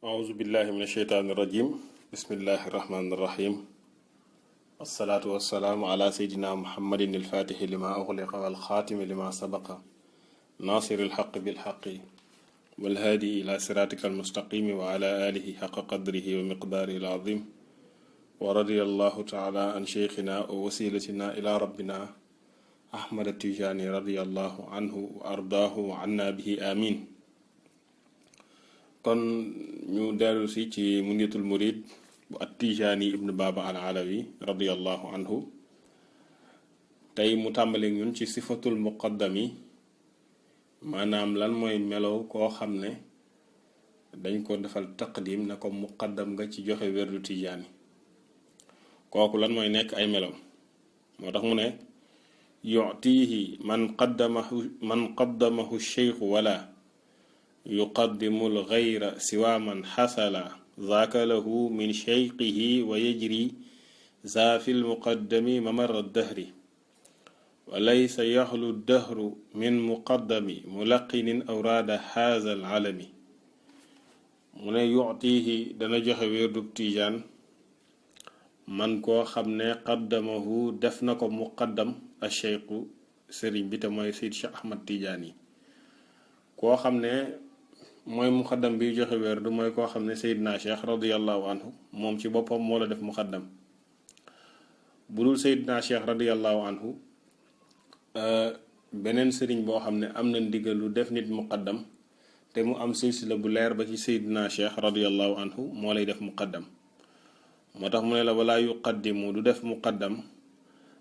أعوذ بالله من الشيطان الرجيم بسم الله الرحمن الرحيم والصلاة والسلام على سيدنا محمد الفاتح لما أغلق والخاتم لما سبق ناصر الحق بالحق والهادي إلى صراطك المستقيم وعلى آله حق قدره ومقداره العظيم ورضي الله تعالى عن شيخنا ووسيلتنا إلى ربنا أحمد التجاني رضي الله عنه وأرضاه وعنا به آمين. kon ñu dellu si ci muniyatul murid bu at-Tijaani ibn Baba al-Alawi radiyallahu anhu tey mu tàmbali ñun ci sifatul muqaddami maanaam lan mooy melow koo xam ne dañ ko defal taqdim na ko muqaddam nga ci joxe werdu Tijaani kooku lan mooy nekk ay melow moo tax mu ne yu'tihi man qaddamahu cheikhu wala يقدم الغير سوى من حصل ذاك له من شيقه ويجري ذا في المقدم ممر الدهر وليس يخلو الدهر من مقدم ملقن أوراد هذا العالم من يعطيه دنا joxe werdu Tijaan man koo xam ne qaddamahu def na ko muqaddam a cheikhu sëriñ bi te mooy Seyd Cheikh Ahmad Tijaani koo xam ne mooy muxaddam bi joxe werdu mooy koo xam ne Seydina Cheikh radiyallahu anhu moom ci boppam moo la def muxaddam bu dul Seydina Cheikh radiyallahu anhu beneen sëriñ boo xam ne am na ndigal lu def nit muqaddam te mu am silsila bu leer ba ci Seydina Cheikh radiyallahu anhu moo lay def muqaddam moo tax mu ne la wala yuqaddimu du def muqaddam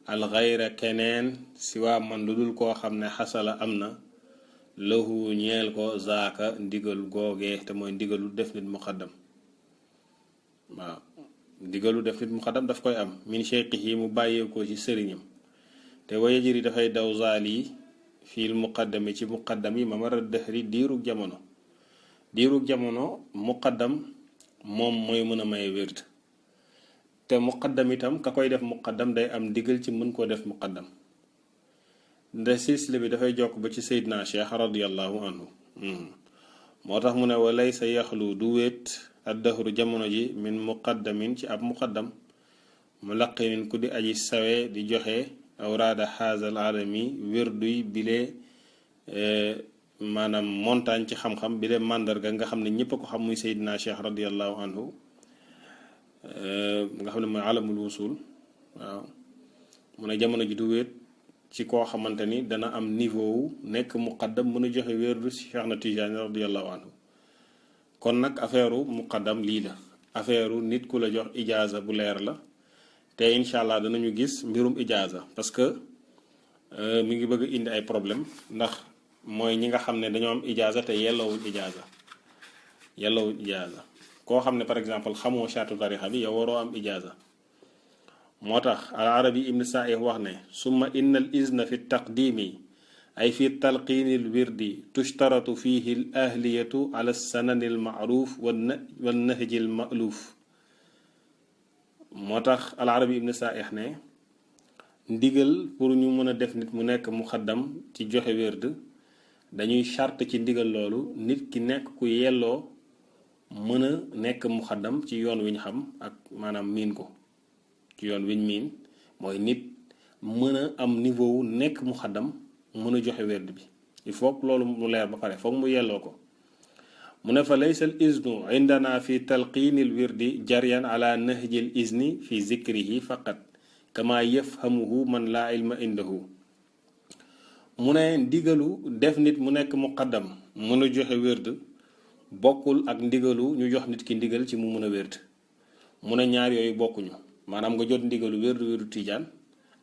al xayra keneen si waa man lu dul koo xam ne xasala am na lahu ñeel ko zaaka ndigal googee te mooy ndigalu def nit muqaddam waaw ndigalu def nit muqaddam daf koy am min cheikhihi mu bàyyeekoo ci sëriñam te waye jëri dafay daw zaal yi fii muqaddami ci muqaddam yi mamara dëhri diirug jamono muqaddam moom mooy mën a maye wérd te muqaddam itam ka koy def muqaddam day am ndigal ci mën koo def muqaddam nde silsile bi dafay jokk ba ci Seydina Cheikh radiyallahu anhu moo tax mu ne walay sa yaxlu du wéet addahru jamono ji min muqaddamin ci ab muqaddam mu laqinin ku di aji sawe di joxe awraada haazal alami wérduy bile maanaam montagne ci xam-xam bile màndarga nga xam ne ñépp a ko xam muy Seydina Cheikh radiyallahu anhu nga xam ne mooy alamul wusul waaw mu ne jamono ji du wéet ci koo xamante ni dana am niveau wu nekk muqaddam mën a joxe wérdu ci Cheikh na Tijaani radiyallahu anhu kon nag affaire muqaddam lii la affaire nit ku la jox ijaaza bu leer la te incha allah danañu gis mbirum ijaaza parce que mi ngi bëgg indi ay problème ndax mooy ñi nga xam ne dañoo am ijaaza te yelloowuñ ijaaza koo xam ne par exemple xamoo charte tarixa bi yow waroo am ijaaza moo tax al arabi ibn saih wax ne summa inna al izna fi taqdimi ay fi talqiini al wirdi tushtaratu fihi al ahliyatu ala sanani al maaruf wa nahji al ma'luf moo tax al arabi ibn saih ne ndigal pour ñu mën a def nit mu nekk muxaddam ci joxe wérd dañuy charte ci ndigal loolu nit ki nekk ku yelloo mën a nekk muxaddam ci yoon wi ñu xam ak maanaam miin ko ci yoon wiñ miin mooy nit mën a am niveau wu nekk muxaddam mën a joxe werd bi il faut loolu mu leer ba pare foog mu yelloo ko mu ne fa laysa al iznu indana fi talqiini al wirdi jaryan ala nahji al izni fi zikrihi faqat kama yafhamuhu man laa ilma indahu mu ne ndigalu def nit mu nekk muqaddam mën a joxe werd bokkul ak ndigalu ñu jox nit ki ndigal ci mu mën a werd mu ne ñaar yooyu bokkuñu maanaam nga jot ndigalu wérdu tijaan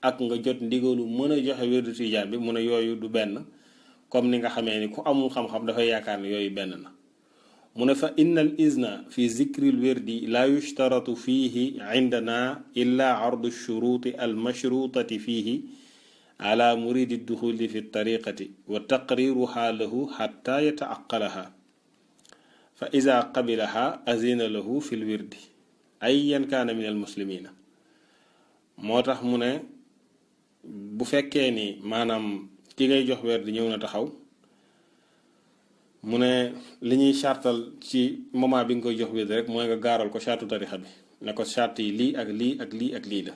ak nga jot ndigalu mën a joxe wérdu tijaan bi mu ne yooyu du benn comme ni nga xamee ni ku amul xam-xam dafay yaakaar ne yooyu benn na mu ne fa inna al izna fi zikril wirdi la yushtaratu fihi indana illa ardu shuruti al mashrutati fihi ala muridi duxuli fi tariqati wa taqriruha lahu xatta yataaqalaha fa ida qabilaha azina lahu fi l wirdi ayyan kaana min al muslimina moo tax mu ne bu fekkee ni maanaam ki ngay jox werd ñëw na taxaw mu ne li ñuy chartal ci moment bi nga koy jox wird rek mooy nga gaaral ko chartu tarixa bi ne ko charte yi lii ak lii ak lii ak lii la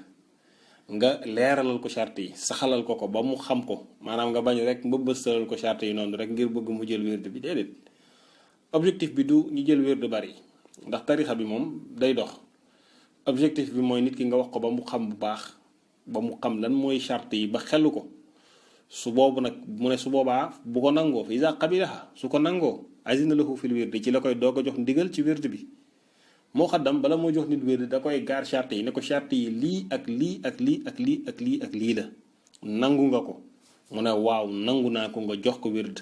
nga leeralal ko charte yi saxalal ko ba mu xam ko maanaam nga bañ rek mbëbësalal ko charte yi noonu rek ngir bëgg mu jël wird bi déedéet objectif bi du ñu jël wird bari ndax tarixa bi moom day dox objectif bi mooy nit ki nga wax ko ba mu xam bu baax ba mu xam lan mooy charte yi ba xelu ko su boobu nag mu ne su boobaa bu ko nangoo fa isa qabilaha su ko nangoo azina lahu fil wird ci la koy doog a jox ndigal ci wird bi moo xaddam bala moo jox nit wird da koy gaar charte yi ne ko charte yi lii ak lii ak lii ak lii ak lii ak lii la nangu nga ko mu ne waaw nangu naa ko nga jox ko wird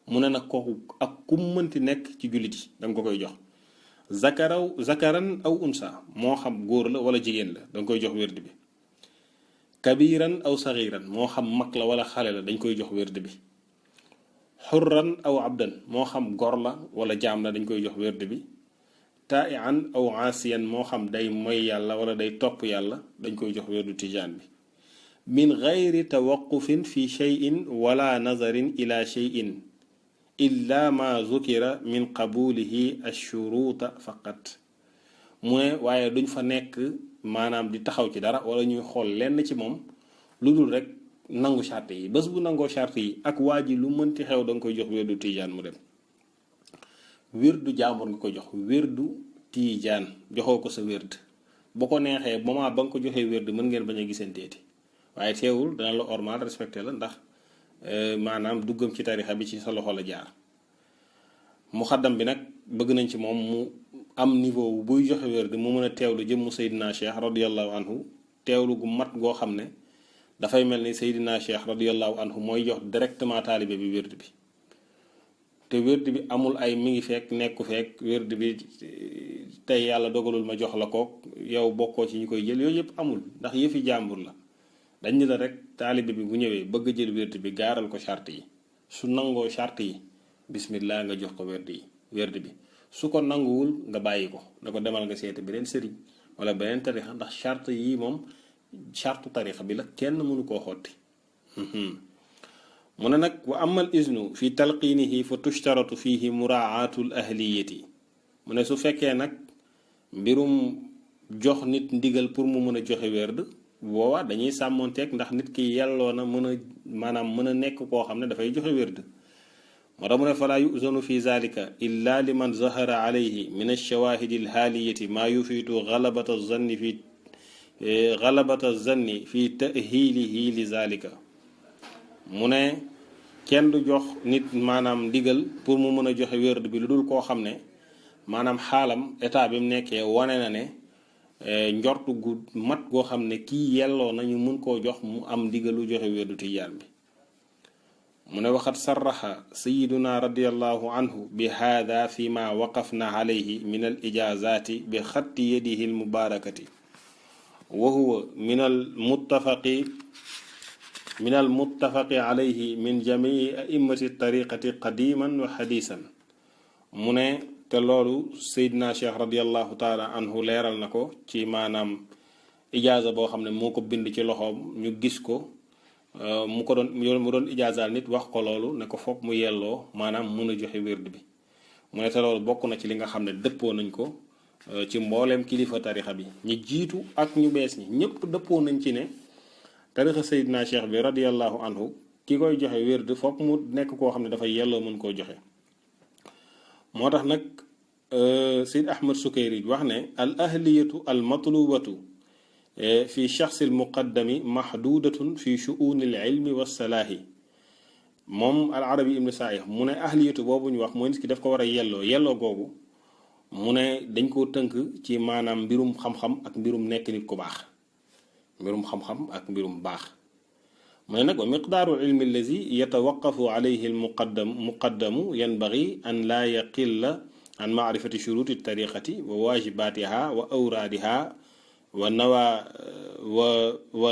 mu ne nag kooku ak ku mënti nekk ci jullit yi da nga ko koy jox zakaran aw unsa moo xam góor la wala jigéen la da nga koy jox wird bi kabiran aw saxiran moo xam mag la wala xale la dañ koy jox wird bi xurran aw abdan moo xam gor la wala jaam la dañ koy jox wird bi taaian aw aasiyan moo xam day moy yàlla wala day topp yàlla dañ koy jox wirdu tijaan bi min gayri tawaqufin fi cheyin wala nazarin ila cheyin illa ma zukira min qabulihi ashuruuta faqat mu ne waaye duñ fa nekk maanaam di taxaw ci dara wala ñuy xool lenn ci moom lu dul rek nangu charte yi bés bu nangoo charte yi ak waa ji lu mënti xew da nga koy jox wirdu tijaan mu dem wirdu jàmbur nga ko jox wirdu tijaan joxoo ko sa wird boo ko neexee moment ba nga ko joxee wird mën ngeen bañ a gisanteeti waaye teewul dana la ormal respecté la ndax maanaam duggam ci tarixa bi ci sa loxo la jaar muxaddam bi nag bëgg nañ ci moom mu am niveau buy joxe wird mu mën a teewlu jëmmu Seydina Cheikh radiallahu anhu teewlu gu mat goo xam ne dafay mel ni Seydina Cheikh radiallahu anhu mooy jox directement taalibe bi wird bi te wird bi amul ay mi ngi fekk nekku fekk wird bi tey yàlla dogalul ma jox la ko yow bokkoo ci ñu koy jël yooyu yëpp amul ndax yëfi jàmbur la dañ ni la rek taalibe bi bu ñëwee bëgg a jël wird bi gaaral ko charte yi su nangoo charte yi bismillah nga jox ko wird bi su ko nanguwul nga bàyyi ko da ko demal nga seeti beneen sëriñ wala beneen tarixa ndax charte yi moom charte tarixa bi la kenn mënu koo xotti mu ne nag wa amal isnu fi talqiinihi fa tushtaratu fihi muraatul ahliyati mu ne su fekkee nag mbirum jox nit ndigal pour mu mën a joxe werd boobaa dañuy sàmmonteeg ndax nit ki yelloo na mën a maanaam mën a nekk koo xam ne dafay joxe werd moo tax mu ne falaa yuzanu fi zalika illa liman zahara alayhi min alshawahidi alhaaliyati maa yufiitu galabata zanni fi tahilihi li zalika mu ne kenn du jox nit maanaam ndigal pour mu mën a joxe werd bi lu dul koo xam ne maanaam xaalam état bi mu nekkee wane na ne njortu gu mat goo xam ne kii yelloo nañu mën koo jox mu am ndigalu joxe werdu tijaan bi mu ne waxat sarraxa sayiduna radiallahu anhu bi haada fi ma waqafna alayhi min al ijazati bi xatti yadihi al mubarakati wa huwa min al muttafaqi alayhi min jamii a'immati tariqati qadiman wa xadisan mu ne te loolu Seydina Cheikh radiallahu taala anhu leeral na ko ci maanaam ijaaza boo xam ne moo ko bind ci loxoom ñu gis ko mu doon ijaazaal nit wax ko loolu ne ko foog mu yelloo maanaam mun a joxe wird bi mu ne te loolu bokk na ci li nga xam ne dëppoo nañ ko ci mbooleem kilifa tarixa bi ñi jiitu ak ñu bees ñi ñëpp dëppoo nañ ci ne tarixa Seydina Cheikh bi radiallahu anhu ki koy joxe wird foog mu nekk koo xam ne dafay yelloo mën koo joxe moo tax nag Seyd Ahmad Sukayri wax ne al ahliyatu al matlubatu fi shaxsi al muqaddami mahdudatun fi shu'uni al ilmi wa salaahi moom al arabi ibn saih mu ne ahliyatu boobu ñu wax mooy nit ki daf ko war a yelloo googu mu ne dañ koo tënk ci maanaam mbirum xam-xam ak mbirum nekk nit ku baax mbirum xam-xam ak mbirum baax mu ne nag wa miqdaaru ilmi allazi yatawaqafu alayhi al muqaddamu yanbaghi an laa yaqilla an maarifati shuruti tariqati wa waajibaatiha wa awraadiha wa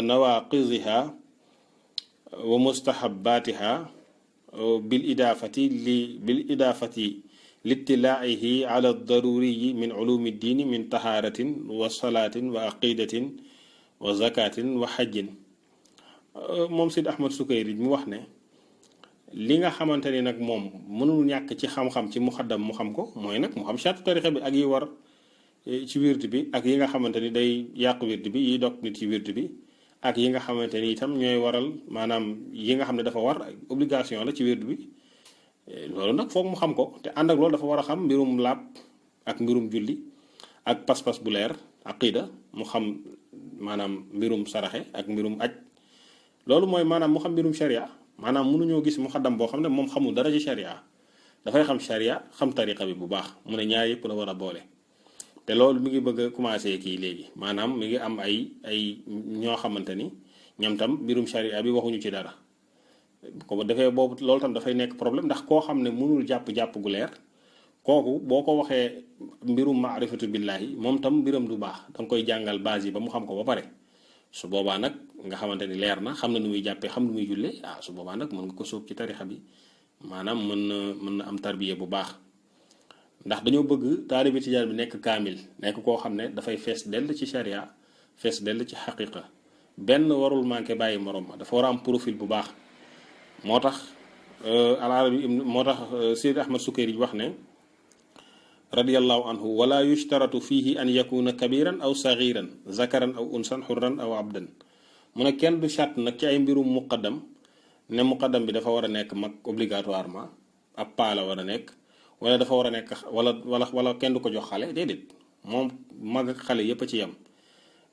nawaaqiziha wa mustahabbaatiha bil idaafati litilaa'ihi ala daruriyi min ulumi ddiini min tahaaratin wa salaatin wa aqidatin wa zakatin wa xajjin moom Seydi Ahmad Sukayri mu wax ne li nga xamante ni nag moom mënul ñàkk ci xam-xam ci muxaddam mu xam ko mooy nag mu xam charte tarixa bi ak yi war ci wird bi ak yi nga xamante ni day yàq wird bi yi dog nit ci wird bi ak yi nga xamante ni itam ñooy waral maanaam yi nga xam ne dafa war obligation la ci wird bi loolu nag foog mu xam ko te ànd ak loolu dafa war a xam mbirum laab ak mbirum julli ak pas-pas bu leer aqida mu xam maanaam mbirum saraxe ak mbirum aj loolu mooy maanaam mu xam mbirum sharia maanaam mënuñoo gis muxaddam boo xam ne moom xamul dara ci sharia dafay xam sharia xam tariqa bi bu baax mu ne ñaar yëpp la war a boole te loolu mi ngi bëgg a commencé kii léegi maanaam mi ngi am ay ñoo xamante ni ñoom tam mbirum sharia bi waxuñu ci dara ko defee boobu loolu tam dafay nekk problème ndax koo xam ne mënul jàpp gu leer kooku boo ko waxee mbirum maarifatu billahi moom tam mbiram du baax danga koy jàngal base yi ba mu xam ko ba pare su boobaa nag nga xamante ni leer na xam na nu muy jàppee xam nu muy jullee su boobaa nag mën nga ko sóob ci tarixa bi maanaam mën na am tarbiya bu baax ndax dañoo bëgg taalibi tijaan bi nekk kaamil nekk koo xam ne dafay fees dell ci sharia fees dell ci xaqiqa benn warul manqué bàyyi morom ma dafa war a am profil bu baax moo tax al-Arabi moo tax Seydi Ahmad Sukayri wax ne radiyallahu anhu wala yushtaratu fihi an yakuna kabiran aw sagiran zakaran aw unsan xurran aw abdan mu ne kenn du charte nag ci ay mbirum muqaddam ne muqaddam bi dafa war a nekk mag obligatoirement ab paa la war a nekk wala dafa war a nekk wala kenn du ko jox xale déedéet moom mag ak xale yépp a ci yem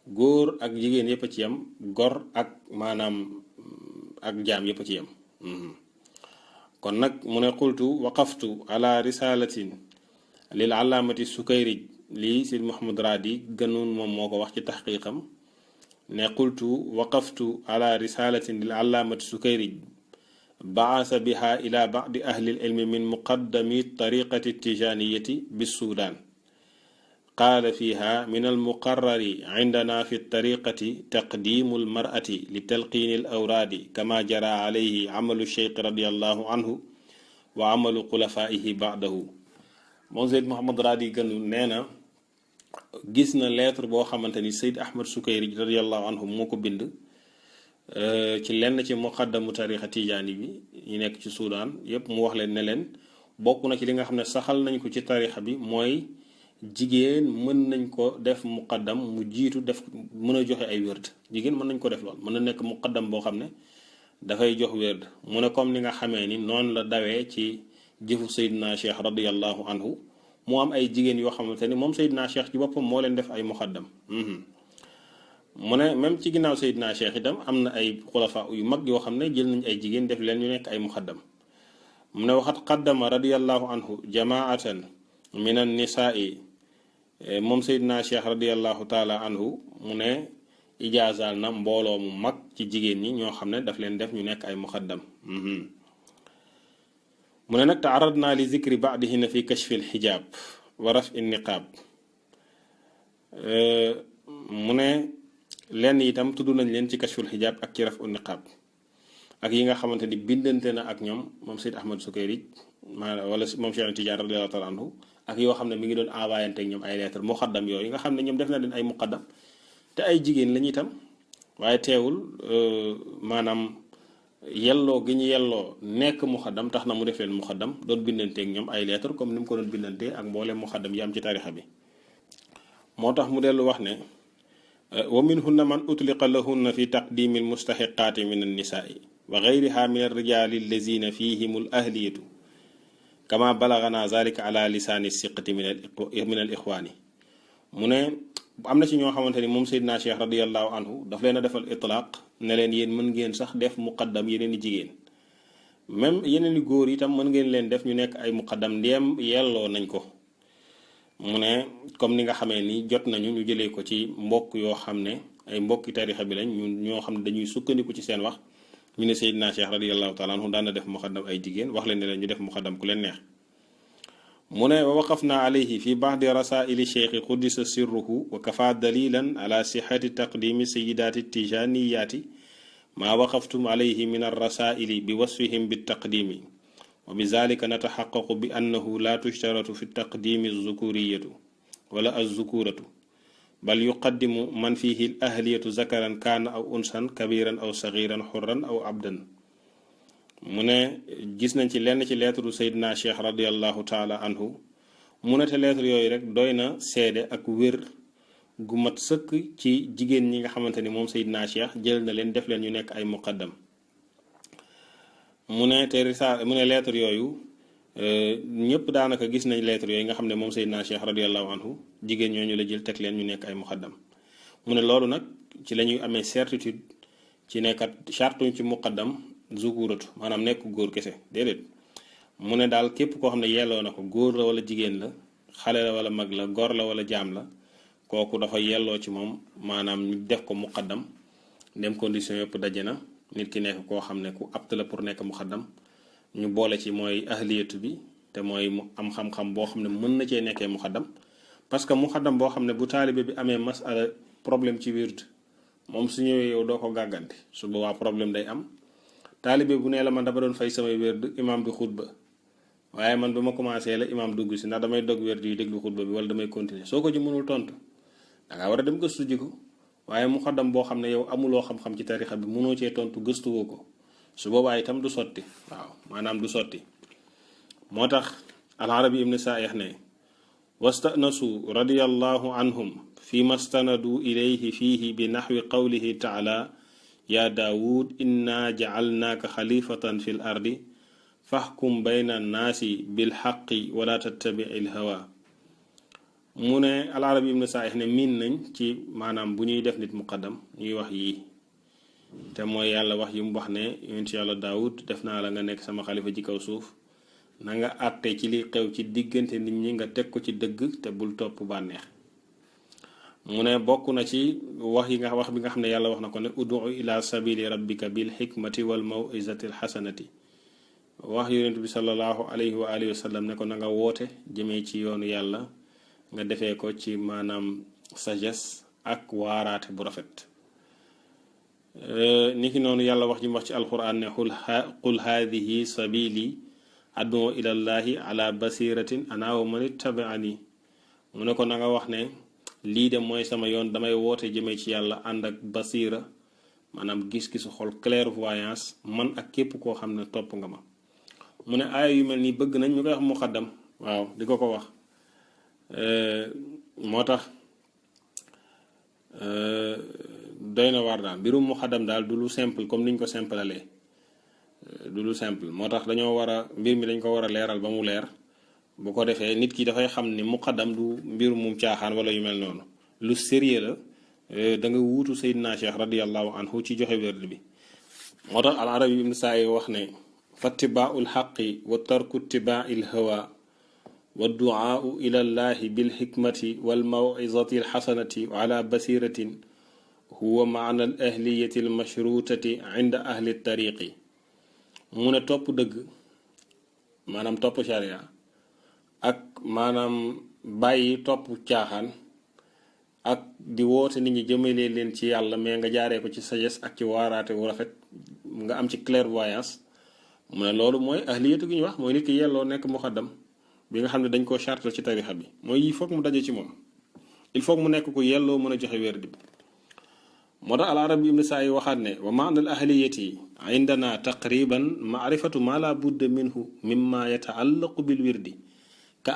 góor ak jigéen yépp a ci yem gor ak maanaam ak jaam yépp a ci yem kon nag mu ne qultu waqaftu ala risalatin lil alaamati Sukayrij lii Sidi Muhammad Raadi gënoon moom moo ko wax ci taxqiqam ne qultu waqaftu ala risalatin lil alaamati Sukayrij baasa biha ila ba'di ahli ilmi min muqaddami tariqati tijaniyati bis Sudan qaala fiha min almuqarrari indana fi tariqati taqdimu almar'ati li talqiini alawraadi kama jara alayhi amalu cheikh radiallahu anhu wa amalu xulafaihi ba'dahu moom Seyd Muhammad Raadi gënu nee na gis na lettre boo xamante ni Seyd Ahmad Sukayri radiallahu anhu moo ko bind ci lenn ci muqaddamu tariqa tijaani bi ñu nekk ci Soudan yépp mu wax leen ne leen bokk na ci li nga xam ne saxal nañ ko ci tariqa bi mooy jigéen mën nañ ko def muqaddam mu jiitu def mën a joxe ay wérd jigéen mën nañ ko def lool mën na nekk muqaddam boo xam ne dafay jox wérd mu ne comme ni nga xamee ni noonu la dawee ci jëfu Seydina Cheikh radiyallahu anhu mu am ay jigéen yoo xamante ni moom Seydina Cheikh ci boppam moo leen def ay muqaddam mu ne même ci ginnaaw Seydina Cheikh itam am na ay xulafa yu mag yoo xam ne jël nañ ay jigéen def leen ñu nekk ay muqaddam mu ne waxat qaddama radiyallahu anhu jamaatan min an nisaai moom Seydina Cheikh radiyallahu taala anhu mu ne ijaazaal na mbooloo mu mag ci jigéen ñi ñoo xam ne daf leen def ñu nekk ay muqaddam mu ne nag taaradna li zikri baadihina fi kashfi alxijaab wa rafi niqaab mu ne lenn itam tudd nañ leen ci kashful xijaab ak ci rafu niqaab ak yi nga xamante ni bindante na ak ñoom moom Seyd Ahmad Sukayri wala moom Cheikh Tidiane radiyallahu taala anhu ak yoo xam ne mi ngi doon envoyante ak ñoom ay lettre muqaddam yooyu nga xam ne ñoom def na leen ay muqaddam te ay jigéen lañu itam waaye teewul maanaam yelloo gi ñu yelloo nekk muqaddam tax na mu def leen muqaddam doon bindanteeg ñoom ay lettre comme ni mu ko doon bindantee ak mboolem muqaddam yi am ci tarixa bi moo tax mu dellu wax ne wa minhunna man utliqa lahunna fi taqdimi almustaxiqaati min annisaai wa gayriha min alrijali allazina fihim al ahliyatu kama balagana zalika ala lisaani siqati min al ixwaani mu ne am na ci ñoo xamante ni moom Seydina Cheikh radiallahu anhu daf leen a defal itlaaq ne leen yéen mën ngeen sax def muqaddam yeneen i jigéen même yeneen i góor itam mën ngeen leen def ñu nekk ay muqaddam ndéem yelloo nañ ko mu ne comme ni nga xamee ni jot nañu ñu jëlee ko ci mbokk yoo xam ne ay mbokki tarixa bi lañ ñoo xam ne dañuy sukkandiku ci seen wax ñu ne Seydina Cheikh radiallahu taala anhu daan na def muqaddam ay jigéen wax leen ne leen ñu def muqaddam ku leen neex mu ne wa waqafna alayhi fi baadi rasaili cheikhi qudisa sirruhu wa kafa dalilan ala sixati taqdimi sayidati tijaniyaati maa waqaftum alayhi min arrasaili bi wasfihim bitaqdimi wa bi zalika nataxaqaqu bi annahu la tushtaratu fi taqdimi alzukuriyatu wala alzukuratu bal yuqaddimu man fihi al ahliyatu zakaran kaana aw unsan kabiran aw sagiran xurran aw abdan mu ne gis nañ ci lenn ci lettre Seydina Cheikh radiallahu taala anhu mu ne te lettre yooyu rek doy na seede ak wér gu mat sëkk ci jigéen ñi nga xamante ni moom Seydina Cheikh jël na leen def leen ñu nekk ay muqaddam mu ne te risaala mu ne lettre yooyu ñëpp daanaka gis nañ lettre yooyu nga xam ne moom Seydina Cheikh radiallahu anhu jigéen ñooñu la jël teg leen ñu nekk ay muqaddam mu ne loolu nag ci la ñuy amee certitude ci nekkat chartuñ ci muqaddam zukuratu maanaam nekk góor kese déedéet mu ne daal képp koo xam ne yelloo na ko góor la wala jigéen la xale la wala mag la gor la wala jaam la kooku dafa yelloo ci moom maanaam ñu def ko muqaddam dem condition yëpp daje na nit ki nekk koo xam ne ku apte la pour nekk muqaddam ñu boole ci mooy ahliyatu bi te mooy mu am xam-xam boo xam ne mën na cee nekkee muqaddam parce que muqaddam boo xam ne bu taalibe bi amee masala problème ci wird moom su ñëwee yow doo ko gàgganti su boobaa problème day am taalibe bu nee la man dama doon fay samay wird imaam di xutba waaye man ba ma commencé la imaam dugg si ndax damay dog wird yi déglu xutba bi wala damay continuer soo ko ci mënul tontu dangaa war a dem gëstu ji ko waaye muqaddam boo xam ne yow amuloo xam-xam ci tarixa bi mënoo cee tontu gëstuwoo ko su boobaa itam du sotti waaw maanaam du sotti moo tax al-Arabi ibn Saih ne wastanasu radiyallahu anhum fi mastanadu ilayhi fihi bi naxwi qawlihi taala ya daawud inna jacalnaaka xalifatan fi l ardi faxkum bayna annaasi bilxaqi wala tattabici ilhawa mu ne al-Arabi ibn Saih ne miin nañ ci maanaam bu ñuy def nit muqaddam ñuy wax yii te mooy yàlla wax yi mu wax ne yonent yàlla daawud def naa la nga nekk sama xalifa ci kaw suuf na nga àtte ci li xew ci diggante nit ñi nga teg ko ci dëgg te bul topp bànneex mu ne bokk na ci wax bi nga xam ne yàlla wax na ko ne udu ila sabili rabbika bil xikmati wal mawizati al xasanati wax yonent bi sallallahu alayhi wa alihi wa sallam ne ko na nga woote jëmee ci yoonu yàlla nga defee ko ci maanaam sagesse ak waaraate bu rafet niki noonu yàlla wax ji mu wax ci alquran ne qul haadihi sabili ad'u ila llahi ala basiratin ana wa man ittabi'ani mu ne ko na nga wax ne lii de mooy sama yoon damay woote jëmee ci yàlla ànd ak basira maanaam gis-gisu xol clairvoyance man ak képp koo xam ne topp nga ma mu ne aaya yu mel nii bëgg nañ ñu koy wax muqaddam waaw di ko wax moo tax doy na war daal mbirum muqaddam daal du lu simple comme niñ ko simplalee du lu simple moo tax dañoo war a mbir mi dañ ko war a leeral ba mu leer bu ko defee nit ki dafay xam ni muqaddam du mbir mum caaxaan wala yu mel noonu lu sérieux la da nga wuutu Seydina Cheikh radiallahu anhu ci joxe werd bi moo tax al-Arabi ibn Sa'i wax ne fattiba'ul haqqi wa tarku ittiba'il hawa wa du'a'u ila llahi bil hikmati wal maw'izati al hasanati wa ala basiratin huwa ma'na al ahliyati al mashrutati 'inda ahli at-tariqi mu ne topp dëgg maanaam topp sharia ak maanaam bàyyi topp caaxaan ak di woote nit ñi jëmalee leen ci yàlla mais nga jaaree ko ci sagesse ak ci waaraate wu rafet nga am ci clairvoyance mu ne loolu mooy ahliyatu gi ñu wax mooy nit ki yelloo nekk muqaddam bi nga xam ne dañ koo chartal ci tarixa bi mooy il faut mu daje ci moom il faut mu nekk ku yelloo mën a joxe werd bi moo tax al-Arabi ibn Sa'i waxaat ne wa ma'na al-ahliyati indana taqriban ma'rifatu ma la budda minhu mimma yata'allaqu bil wirdi ka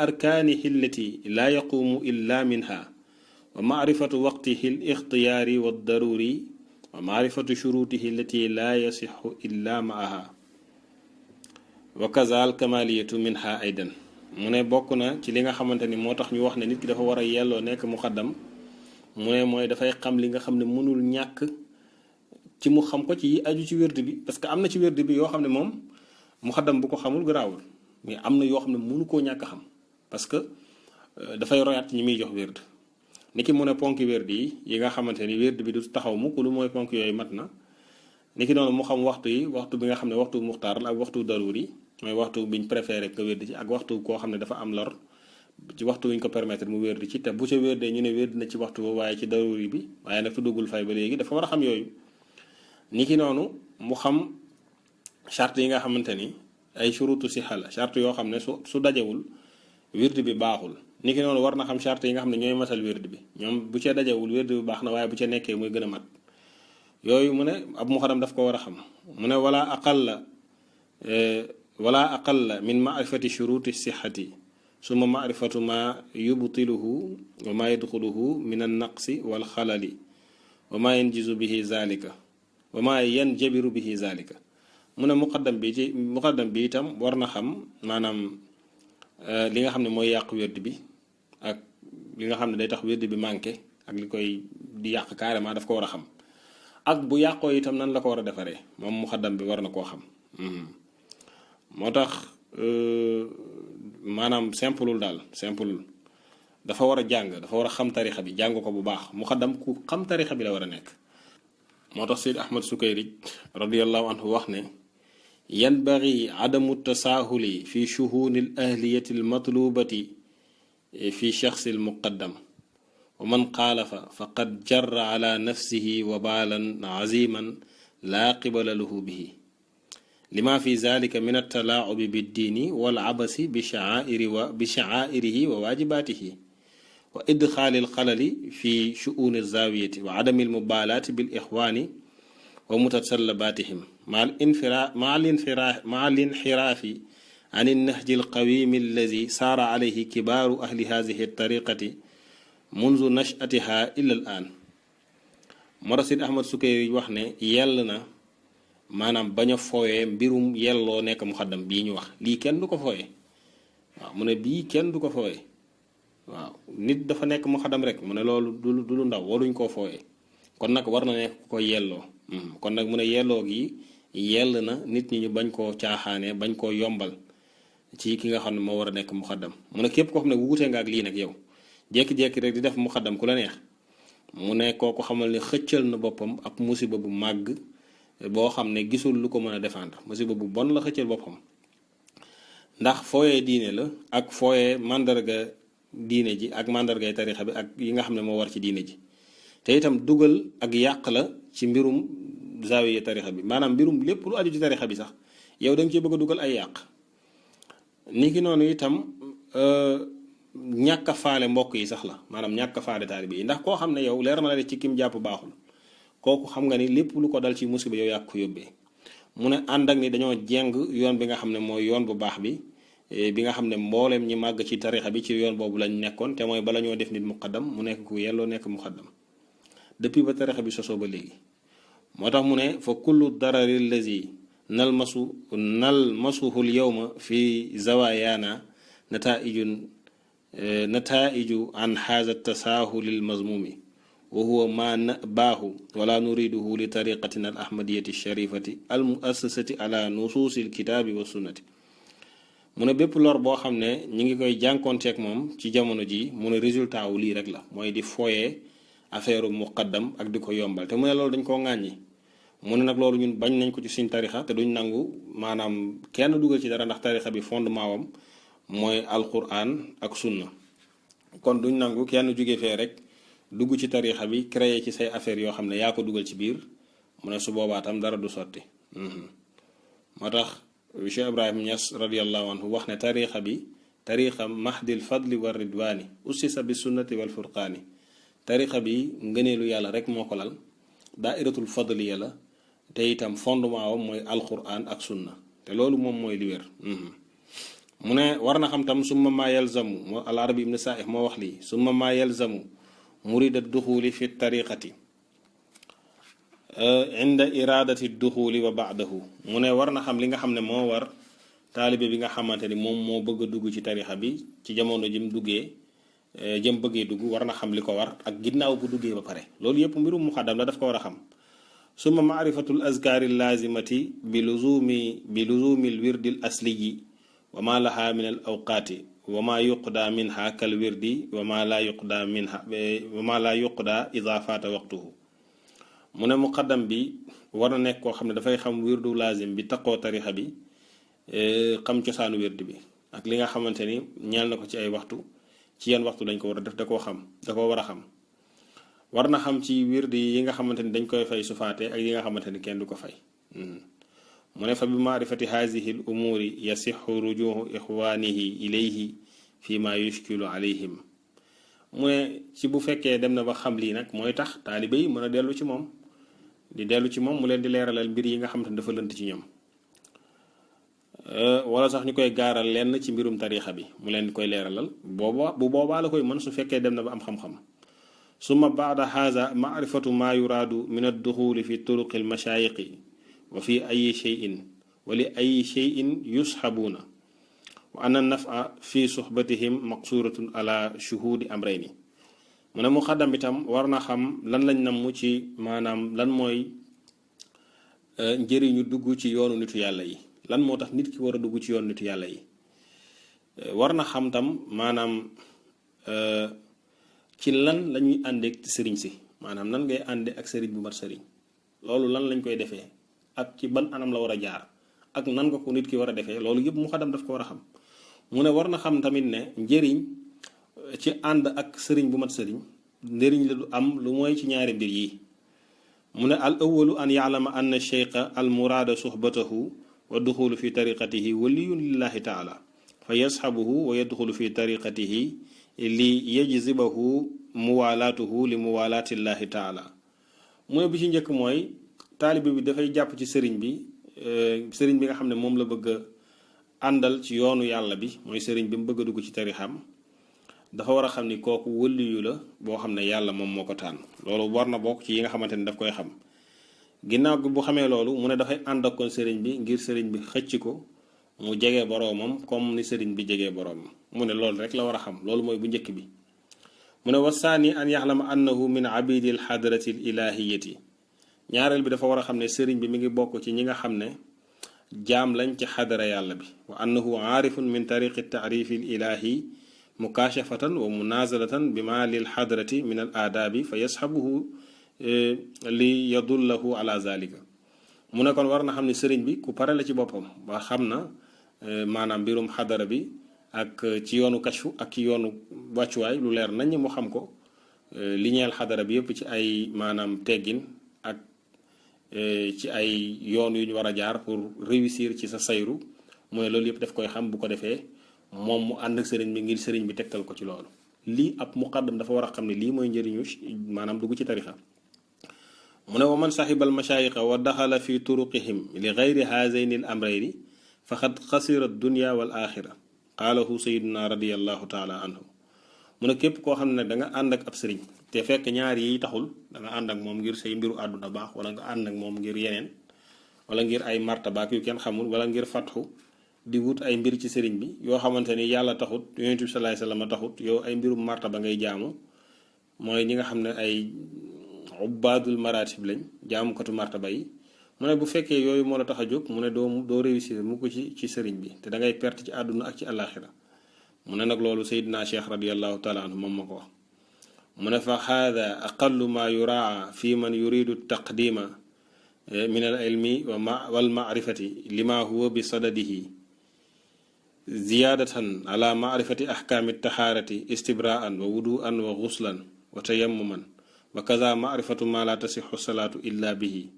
arkaani hillati la yaqumu illa minha wa ma'rifatu waqtihi al-ikhtiyari wa ad-daruri wa ma'rifatu shurutihi allati la yasihhu illa ma'aha wa kaza al-kamaliyatu minha aydan mu ne bokk na ci li nga xamante ni moo tax ñu wax ne nit ki dafa war a yelloo nekk muqaddam mu ne mooy dafay xam li nga xam ne mënul ñàkk ci mu xam ko ci aju ci wérd bi parce que am na ci wérd bi yoo xam ne moom muqaddam bu ko xamul garaawul mais am na yoo xam ne mënu koo ñàkk xam parce que dafay royaat ñi muy jox wérd ni ki mu ne ponki wérd yi nga xamante ni wérd bi du taxaw mukk lu mooy ponk yooyu mat na ni ki noonu mu xam waxtu yi waxtu bi nga xam ne waxtu muxtaar la ak waxtu daruri mooy waxtu biñ préféré nga wérd ci ak waxtu koo xam ne dafa am lor ci waxtu wi ñu ko permettre mu wérd ci te bu ca wérdee ñu ne wérd na ci waxtu boobu waaye ci daruri bi waaye nag tuddugul fay ba léegi dafa war a xam yooyu ni ki noonu mu xam charte yi nga xamante ni ay shurutu sixa la charte yoo xam ne su dajewul wérd bi baaxul ni ki noonu war na xam charte yi nga xam ne ñooy matal wérd bi ñoom bu ca dajewul wérd bi baax na waaye bu ca nekkee muy gën a mat yooyu mu ne ab muxaddam daf ko war a xam mu ne wala aqalla min maarifati shuruti sixati summa maarifatu ma yubtiluhu wa ma yadxuluhu min annaqsi wal xalali wa ma yanjizu bihi zalika wa ma yanjabiru bihi zalika mu ne muqaddam bi itam war na xam maanaam li nga xam ne mooy yàq wérdi bi ak li nga xam ne day tax wérdi bi manqué ak li koy di yàq carrément daf ko war a xam ak bu yàqoo itam nan la ko war a defaree moom muqaddam bi war na koo xam moo tax maanaam simplul daal simplul dafa war a jàng dafa war a xam tarixa bi jàng ko bu baax muqaddam ku xam tarixa bi la war a nekk moo tax Seyd Ahmad Sukayrij radiyallahu anhu wax ne yanbaghi adamu tasaahuli fi shuhuni al ahliyati al matlubati fi shakhsi al muqaddam wa man xaalafa faqad jarra ala nafsihi wabalan aziman laa qibala lahu bihi lima fi zalika min altalaacubi biddiini walabasi bishacaairihi wa waajibatihi wa idxaali alxalali fi shu'uuni alzaawiyati wa cadami almubaalaati bilixwaani wa mutatallabaatihim maa alinxiraafi an alnahji alqawiimi alladi saara alayhi kibaaru ahli haadihi altariqati munzu nachatiha ila al aan moo tax Sidi Ahmad Sukayri wax ne yell na maanaam bañ a fooyee mbirum yelloo nekk muxaddam bii ñu wax lii kenn du ko fooyee waaw mu ne bii kenn du ko fooyee waaw nit dafa nekk muxaddam rek mu ne loolu du lu ndaw waruñ koo fooyee kon nag war na nekk ko yelloo kon nag mu ne yelloo gi yell na nit ñi ñu bañ koo caaxaanee bañ koo yombal ci ki nga xam ne moo war a nekk muxaddam mu ne képp koo xam ne wuute nga ak lii nag yow jékki-jékki rek di def muxaddam ku la neex mu ne kooku xamal ne xëccal na boppam ab musiba bu màgg boo xam ne gisul lu ko mën a défendre musiba bu bon la xëccal boppam ndax fooyee diine la ak fooyee màndarga diine ji ak màndargay tarixa bi ak yi nga xam ne moo war ci diine ji te itam dugal ak yàq la ci mbirum zaawiya tarixa bi maanaam mbirum lépp lu aju ci tarixa bi sax yow da nga ciy bëgg a dugal ay yàq ni ki noonu itam ñàkk a faale mbokk yi sax la maanaam ñàkk a faale taalibe yi ndax koo xam ne yow leer na la ci kim jàpp baaxul kooku xam nga ni lépp lu ko dal ci musiba yow yàq ko yóbbee mu ne ànd ak ni dañoo jeng yoon bi nga xam ne mooy yoon bu baax bi nga xam ne mbooleem ñi màgg ci tarixa bi ci yoon boobu lañ nekkoon te mooy bala ñoo def nit muqaddam mu nekk ku yelloo nekk muqaddam depuis ba tarixa bi sosoo ba léegi moo tax mu ne fa kullu darari allazi nalmasuhu l yawma fi zawayaana nataiju an haza tasaahuli lmazmumi wa huwa ma nabaahu wala nuriduhu li tariqatina al ahmadiyati sharifati al muassasati ala nusuusi lkitaabi wa sunnati mu ne bépp lor boo xam ne ñi ngi koy jànkoonteeg moom ci jamono ji mu ne résultat wu lii rek la mooy di fooyee affaire muqaddam ak di ko yombal te mu ne loolu dañ koo ŋàññi mu ne nag loolu ñun bañ nañ ko ci suñ tarixa te duñ nangu maanaam kenn dugal ci dara ndax tarixa bi fondement wam mooy alquran ak sunna kon duñ nangu kenn jóge fee rek dugg ci tarixa bi créer ci say affaire yoo xam ne yaa ko dugal ci biir mu ne su boobaa tam dara du sotti moo tax Cheikh Ibrahim Niass radiallahu anhu wax ne tarixa bi tarixa mahdil fadli wa ridwaani ussisa bi sunnati wal furqaani tarixa bi ngëneelu yàlla rek moo ko lal daairatul fadliya la te itam fondement wam mooy alquran ak sunna te loolu moom mooy li wér mu ne war na xam tam summa maa yalzamu moo al arabi ibn saih moo wax lii summa maa yalzamu murida duxuli fi tariqati inda iradati duxuli wa baadahu mu ne war na xam li nga xam ne moo war taalibe bi nga xamante ni moom moo bëgg a dugg ci tarixa bi ci jamono jëm duggee jëm bëggee dugg war na xam li ko war ak ginnaaw bu duggee ba pare loolu yëpp mbirum muxaddam la daf ko war a xam summa maarifatul azkaari lazimati bi luzumi l wirdi l asliyi wa ma laha min al awqaati wa ma yuqda minha kal wirdi wa ma la yuqda ida faata waqtuhu mu ne muqaddam bi war na nekk koo xam ne dafay xam wirdu lazim bi taqoo tarixa bi xam cosaanu wirdi bi ak li nga xamante ni ñeel na ko ci ay waxtu ci yan waxtu dañ ko war a def da koo war a xam war na xam ci wirdi yi nga xamante ni dañ koy fay su faatee ak yi nga xamante ni kenn du ko fay mu ne fa bi maarifati haadihi l umuuri yasixu rujuhu ixwaanihi ilayhi fi ma yushkilu alayhim mu ne ci bu fekkee dem na ba xam lii nag mooy tax taalibe yi mën a dellu ci moom di dellu ci moom mu leen di leeralal mbir yi nga xam te ne dafa lënt ci ñoom wala sax ñu koy gaaral lenn ci mbirum tariixa bi mu leen di koy leeralal bu boobaa la koy mën su fekkee dem na ba am xam-xam summa baada haza maarifatu maa yuraadu min adduxuli fi turuqi almashayiqi wa fi ayi cheyin wa li ayi cheyin yusxabuuna wa anna nafa fi suxbatihim maqsuratun ala shuhudi amrayni mu ne mu xaddam itam war na xam lan lañ namm ci maanaam lan mooy njëriñu dugg ci yoonu nitu yàlla yi lan moo tax nit ki war a dugg ci yoonu nitu yàlla yi war na xam tam maanaam ci lan lañuy àndeek sëriñ si maanaam nan ngay ànde ak sëriñ bu mat sëriñ loolu lan lañ koy defee ak ci ban anam la war a jaar ak nan nga ko nit ki war a defee loolu yëpp mu xaddam daf ko war a xam mu ne war na xam tamit ne njëriñ ci ànd ak sëriñ bu mat sëriñ njëriñ la du am lu mooy ci ñaari mbir yi mu ne al awalu an yaalama anna cheikha al muraada suhbatahu wa duxulu fi tariqatihi waliyun lillahi taala fa yasxabuhu wa yadxulu fi tariqatihi li yajzibahu muwalaatuhu li muwalaatillahi taala mooy bi ci njëkk mooy taalibe bi dafay jàpp ci sëriñ bi nga xam ne moom la bëgg a àndal ci yoonu yàlla bi mooy sëriñ bi mu bëgg a dugg ci tarixam dafa war a xam ni kooku wëliyu la boo xam ne yàlla moom moo ko tànn loolu war na bokk ci yi nga xamante ni daf koy xam ginnaaw gi bu xamee loolu mu ne dafay ànd ak kon sëriñ bi ngir sëriñ bi xëcc ko mu jege boroomam comme ni sëriñ bi jegee boroomam mu ne loolu rek la war a xam loolu mooy bu njëkk bi mu ne wasaani an yaxlama annahu min abidi alxadrati ilahiyati ñaareel bi dafa war a xam ne sëriñ bi mi ngi bokk ci ñi nga xam ne jaam lañ ci xadara yàlla bi wa annahu aarifun min tariqi taarifi ilahi mukashafatan wa munazalatan bima lil xadrati min al aadaabi fa yasxabuhu li yadullahu ala zalika mu ne kon war na xam ne sëriñ bi ku pare la ci boppam ba xam na maanaam mbirum xadara bi ak ci yoonu kashfu ak ci yoonu wàccuwaay lu leer nañ mu xam ko li ñeel xadara bi yëpp ci ay maanaam teggin ak ci ay yoon yu ñu war a jaar pour réussir ci sa sayru mu ne loolu yëpp daf koy xam bu ko defee moom mu ànd ak sëriñ bi ngir sëriñ bi tegtal ko ci loolu lii ab muqaddam dafa war a xam ne lii mooy njëriñu maanaam dugg ci tarixa mu ne wa man saxibal mashayiqa wa daxala fi turuqihim li gayri haazayni al amrayni faqad xasira dunya wal axira qaalahu sayiduna radiallahu taala anhu mu ne képp koo xam ne da nga ànd ak ab sëriñ te fekk ñaar yi taxul da nga ànd ak moom ngir say mbiru àdduna baax wala nga ànd ak moom ngir yeneen wala ngir ay martabaak yu kenn xamul wala ngir fatxu di wut ay mbir ci sëriñ bi yoo xamante ni yàlla taxut yonent bi salaay salaam taxut yow ay mbirum martaba ngay jaamu mooy ñi nga xam ne ay ubbaadul maratib lañ jaamukatu martaba yi mu ne bu fekkee yooyu moo la tax a jóg mu ne doo réussir mu ko ci sëriñ bi te da ngay perte ci àdduna ak ci àllaaxira mu ne nag loolu Seydina Cheikh radiallahu taala anhu moom ma ko wax mu ne fa haada aqallu ma yuraa fi man yuridu taqdima min al ilmi wal maarifati lima huwa bi sadadihi ziyaadatan ala maarifati ahkaami tahaarati istibraan wa wuduan wa guslan wa tayammuman wa kaza maarifatu ma la tasixu salaatu illa bihi